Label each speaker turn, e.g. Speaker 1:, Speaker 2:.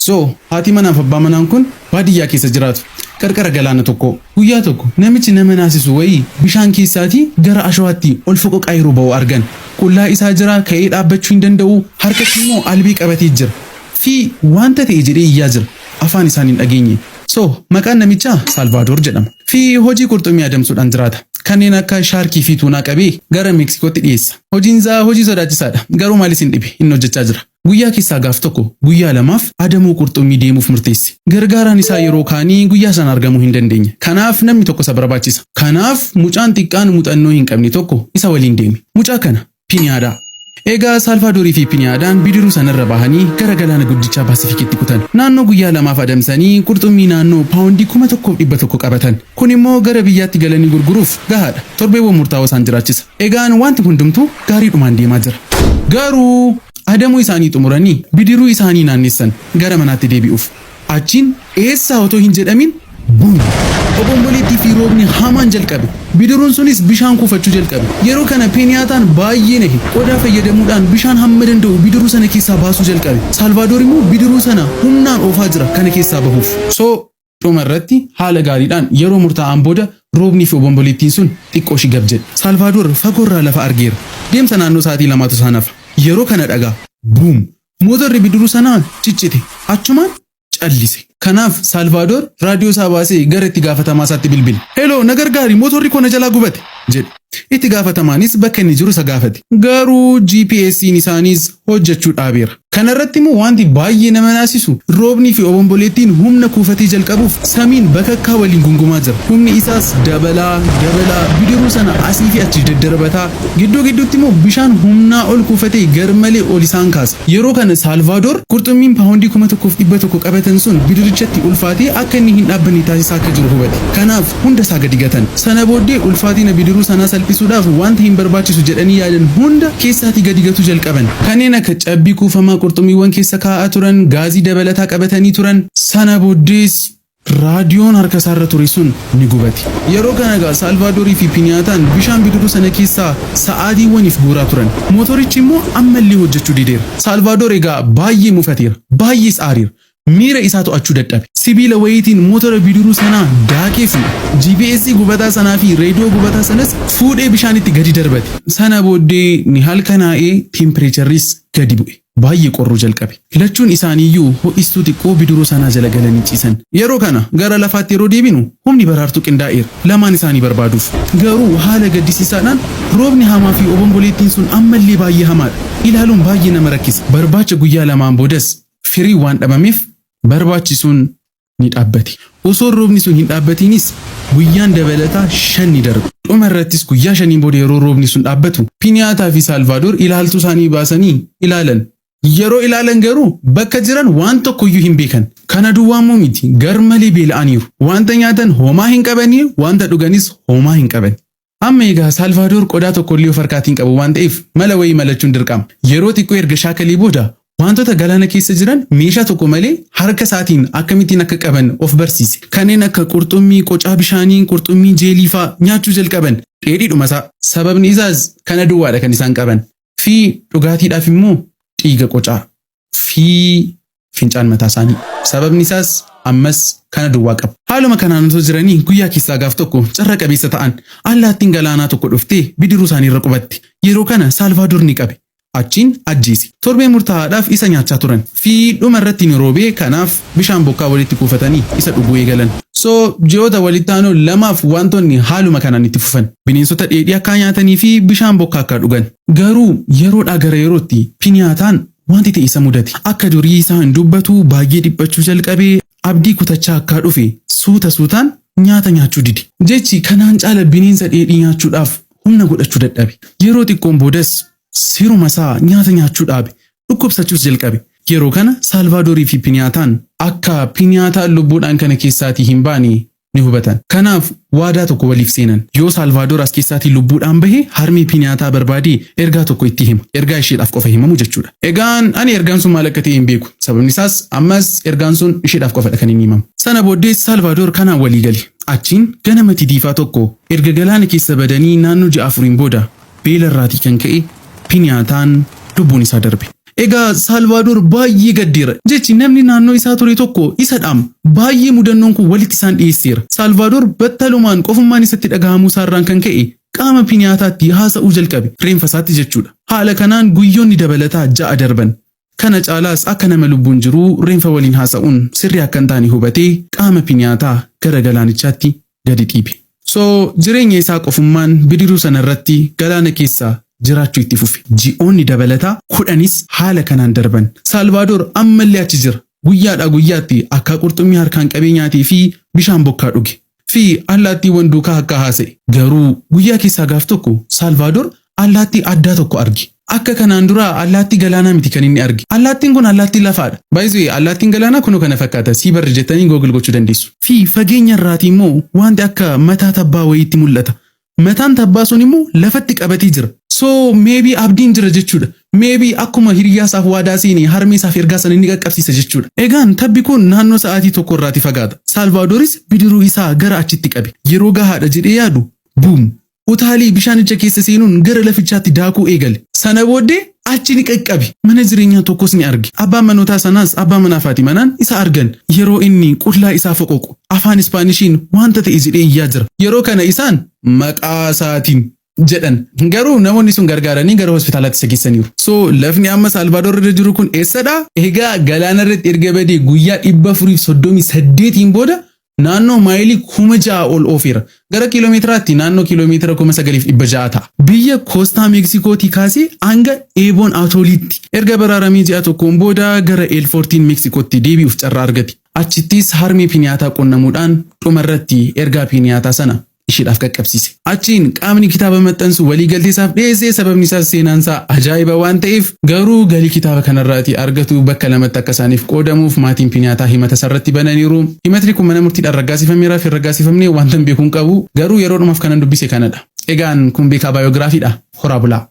Speaker 1: So haati manaaf abbaa manaan kun baadiyyaa keessa jiraatu. Qarqara galaana tokko. Guyyaa tokko namichi nama naasisu wayii bishaan keessaatii gara ashawaatti ol foqoqaa yeroo ba'u argan. Qullaa isaa jira, ka'ee dhaabbachuu hin danda'u, harkatti immoo albii qabatee jira. Fi wanta ta'e jedhee iyyaa jira. Afaan isaan hin dhageenye. So maqaan namichaa Saalvaadoor jedhama. Fi hojii qurxummii adamsuudhaan jiraata. Kanneen akka shaarkii fi tuunaa qabee gara Meeksikootti dhiyeessa. Hojiin isaa hojii sodaachisaadha. Garuu maalis hin dhibe, inni hojjechaa jira. Guyyaa keessaa gaaf tokko guyyaa lamaaf adamuu qurxummii deemuuf murteesse. Gargaaraan isaa yeroo kaanii guyyaa sana argamuu hin dandeenye. Kanaaf namni tokko isa barbaachisa. Kanaaf mucaan xiqqaan muuxannoo hin qabne tokko isa waliin deeme. Mucaa kana Piniyaadaa. Egaa Saalvaadorii fi Piniyaadaan bidiruu sanarra bahanii gara galaana guddichaa Paasifikitti kutan. Naannoo guyyaa lamaaf adamsanii qurxummii naannoo paawundii 1100 qabatan. Kun immoo gara biyyaatti galanii gurguruuf gahaadha. Torbeewwan murtaa'oo isaan jiraachisa. Egaan wanti hundumtuu gaariidhumaan deemaa jira. Garuu adamuu isaanii xumuranii bidiruu isaanii naannessan gara manaatti deebi'uuf. Achiin eessaa otoo hin jedhamin buum! Obomboleettii fi roobni hamaan jalqabe. Bidiruun sunis bishaan kuufachuu jalqabe. Yeroo kana Peniyaataan baay'ee nahe. Qodaa fayyadamuudhaan bishaan hamma danda'u bidiruu sana keessaa baasuu jalqabe. Saalvaadoor immoo bidiruu sana humnaan oofaa jira kana keessaa bahuuf. So dhuma irratti haala gaariidhaan yeroo murtaa'aan booda roobnii fi obomboleettiin sun xiqqoo ishii gab jedhe. Saalvaadoor fagoorraa lafa argeera. Deemsa naannoo sa'aatii lamaatu isaan hafa. Yeroo kana dhagaa. Buum! Motorri bidiruu sanaa ciccite. Achumaan callise. Kanaaf Saalvaadoor raadiyoo isaa baasee gara itti gaafatamaa isaatti bilbile. Heloo, na gargaari, motorri koo na jalaa gubate, jedhe. Itti gaafatamaanis bakka inni jiru isa gaafate. Garuu GPS'n isaaniis hojjechuu dhaabeera. Kana irratti immoo wanti baay'ee nama naasisu roobnii fi obomboleettiin humna kuufatee jalqabuuf samiin bakakkaa waliin gungumaa jira. Humni isaas dabalaa dabalaa bidiruu sana asii fi achi daddarbataa, gidduu gidduutti immoo bishaan humnaa ol kuufatee garmalee ol isaan kaasa. Yeroo kana Saalvaadoor qurxummiin paawundii 1100 qabatan sun bidirichatti ulfaatee akka inni hin dhaabbanne taasisaa akka jiru hubate. Kanaaf hunda isaa gadi gatan. Sana booddee ulfaatina bidiruu sanaa salphisuudhaaf wanta hin barbaachisu jedhanii yaadan hunda keessaatii gadi gatuu jalqaban. Kanneen akka cabbii kuufamaa qurxummiiwwan keessa kaa'aa turan, gaazii dabalataa qabatanii turan. Sana booddees raadiyoon harka isaarra ture sun ni gubate. Yeroo kana egaa Saalvaadorii fi Piniyaataan bishaan bidiruu sana keessaa sa'aatiiwwaniif guuraa turan. Motorichi immoo ammallee hojjechuu dideera. Saalvaadoor egaa baay'ee mufateera. Baay'ees aariira. Miira isaa to'achuu dadhabe. Sibiila wayiitiin motora bidiruu sanaa daakee fuudhe. GPS gubataa sanaa fi reediyoo gubataa sanas fuudhee bishaanitti gadi darbate. Sana booddee ni halkanaa'ee, teempireecharris gadi bu'e. Baay'ee qorruu jalqabe. Lachuun isaaniiyyuu ho'istuu xiqqoo bidiruu sanaa jala galanii ciisan. Yeroo kana gara lafaatti yeroo deebinu humni baraartuu qindaa'eera. Lamaan isaanii barbaaduuf. Garuu haala gaddisiisaadhaan roobni hamaa fi obomboleettiin sun ammallee baay'ee hamaadha. Ilaaluun baay'ee nama rakkisa. Barbaacha guyyaa lamaan boodas firii waan dhabameef barbaachisuun ni dhaabbate. Osoo roobni sun hin dhaabbatiinis guyyaan dabalataa 5 ni darbe. Dhuma irrattis guyyaa 5n booda yeroo roobni sun dhaabbatu Piniyaataa fi Saalvaadoor ilaaltuu isaanii baasanii ilaalan. Yeroo ilaalan garuu bakka jiran waan tokkoyyuu hin beekan. Kana duwwaa immoo miti, garmalee beela'aniiru. Wanta nyaatan homaa hin qabanii, wanta dhuganis homaa hin qaban. Amma egaa Saalvaadoor qodaa tokkollee of harkaatii hin qabu waan ta'eef mala wayii malachuun dirqama. Yeroo xiqqoo erga shaakalii booda wantoota galaana keessa jiran meeshaa tokko malee harka isaatiin akkamittiin akka qaban of barsiise. Kanneen akka qurxummii, qocaa bishaanii, qurxummii jeelii fa'aa nyaachuu jalqaban. Dheedhiidhuma isaa. Sababni isaas kana duwwaadha kan isaan qaban. Fi dhugaatiidhaaf immoo dhiiga qocaa fi fincaan mataa isaanii. Sababni isaas ammas kana duwwaa qabu. Haaluma kanaan otoo jiranii guyyaa keessaa gaaf tokko carra qabeessa ta'an allaattiin galaanaa tokko dhuftee bidiruu isaanii irra qubatti. Yeroo kana Saalvaadoor ni qabe. Achiin ajjeese. Torbee murtaa'aadhaaf isa nyaachaa turan. Fi dhuma irratti ni roobee, kanaaf bishaan bokkaa walitti kuufatanii isa dhuguu eegalan. So ji'oota walitti aanoo lamaaf wantoonni haaluma kanaan itti fufan. Bineensota dheedhii akkaa nyaatanii fi bishaan bokkaa akka dhugan. Garuu yeroodhaa gara yerootti Piniyaataan wanti ta'e isa mudate. Akka durii isaa hin dubbatu, baay'ee dhiphachuu jalqabee, abdii kutachaa akkaa dhufe suuta suutaan nyaata nyaachuu dide. Jechi kanaan caala bineensa dheedhii nyaachuudhaaf humna godhachuu dadhabe. Yeroo xiqqoon boodas siruma isaa nyaata nyaachuu dhaabe, dhukkubsachuus jalqabe. Yeroo kana Saalvaadorii fi Piniyaataan akka Piniyaataan lubbuudhaan kana keessaatii hin baane ni hubatan. Kanaaf waadaa tokko waliif seenan. Yoo Saalvaadoor as keessaatii lubbuudhaan bahe harmee Piniyaataa barbaadee ergaa tokko itti hima. Ergaa isheedhaaf qofa himamu jechuudha. Egaan ani ergaan sun maal akka ta'e hin beeku. Sababni isaas ammas ergaan sun isheedhaaf qofadha kan inni himamu. Sana booddee Saalvaadoor kanaan walii gale. Achiin ganama tidiifaa tokko erga galaana keessa badanii naannoo ji'a 4n booda beela irraatii kan ka'e Piniyaataan lubbuun isaa darbe. Egaa Saalvaadoor baay'ee gaddeera. Jechi namni naannoo isaa ture tokko isa dhaama. Baay'ee mudannoon kun walitti isaan dhiyeesseera. Saalvaadoor battalumaan qofummaan isatti dhagahamuu isaarraan kan ka'e qaama piniyaataatti haasa'uu jalqabe. Reenfa isaatti jechuudha. Haala kanaan guyyoonni dabalataa 6 darban. Kana caalaas akka nama lubbuun jiruu reenfa waliin haasa'uun sirrii akka hin taane hubatee qaama piniyaataa gara galaanichaatti gadi dhiibe. So jireenya isaa qofummaan bidiruu sana irratti galaana keessa jiraachuu itti fufe. Ji'oonni dabalataa 10s haala kanaan darban. Saalvaadoor ammallee achi jira. Guyyaadhaa guyyaatti akka qurxummii harkaan qabee nyaatee fi bishaan bokkaa dhuge. Fi allaattiiwwan duukaa akka haasa'e. Garuu guyyaa keessaa gaaf tokko Saalvaadoor allaattii addaa tokko arge. Akka kanaan duraa allaattii galaanaa miti kan inni arge. Allaattiin kun allaattii lafaadha. By the way, allaattiin galaanaa kunoo kana fakkaata. Sea bird jettanii Google gochuu dandeessu. Fi fageenya irraatii immoo wanti akka mataa tabbaa wayiitti mul'ata. Mataan tabbaa sun immoo lafatti qabatee jira. So maybe abdiin jira jechuudha. Maybe akkuma hiriyaa isaaf waadaa seene harmee isaaf ergaa sana inni qaqqabsiisa jechuudha. Egaan tabbi kun naannoo sa'aatii 1 irraati fagaata. Saalvaadoris bidiruu isaa gara achitti qabe. Yeroo gahaadha jedhee yaadu, boom! Utaalee bishaanicha keessa seenuun gara lafichaatti daakuu eegale. Sana booddee achi ni qaqqabe. Mana jireenyaa tokkos ni arge. Abbaan manootaa sanaas abbaa manaa fi haati manaan isa argan. Yeroo inni qullaa isaa foqoqu afaan Ispaanishiin wanta ta'e jedhee iyyaa jira. Yeroo kana isaan maqaa isaatiin jedhan. Garuu namoonni sun gargaaranii gara hospitaalaatti isa geessaniiru. So lafni amma Saalvaadoor irra jiru kun eessadha? Egaa galaana irratti erga badee guyyaa 438n booda naannoo maayilii 6,000 ol oofeera. Gara kiiloomeetiraatti naannoo kiiloomeetira 9,600 ta'a. Biyya koostaa Meeksikootii kaasee hanga Eeboon Atooliitti. Erga baraaramee ji'a tokkoon booda gara Eelfoortiin Meeksikootti deebi'uuf carraa argate. Achittis harmee Piniyaataa qunnamuudhaan dhumarratti ergaa Piniyaataa sana isheedhaaf qaqqabsiise. Achiin qaamni kitaaba maxxansu waliigaltee isaaf dhiyeesse, sababni isaas seenaan isaa ajaa'iba waan ta'eef, garuu galii kitaaba kanarraati argatu bakka lamatti akka isaaniif qoodamuuf maatiin Piniyaataa himata isarratti bananiiru. Himatni kun mana murtiidhaan raggaasifameera fi raggaasifamne wanta hin beekuun qabu, garuu yeroo dhumaaf kanan dubbise kanadha. Egaan kun beekaa baayogiraafiidha. Horaa bulaa.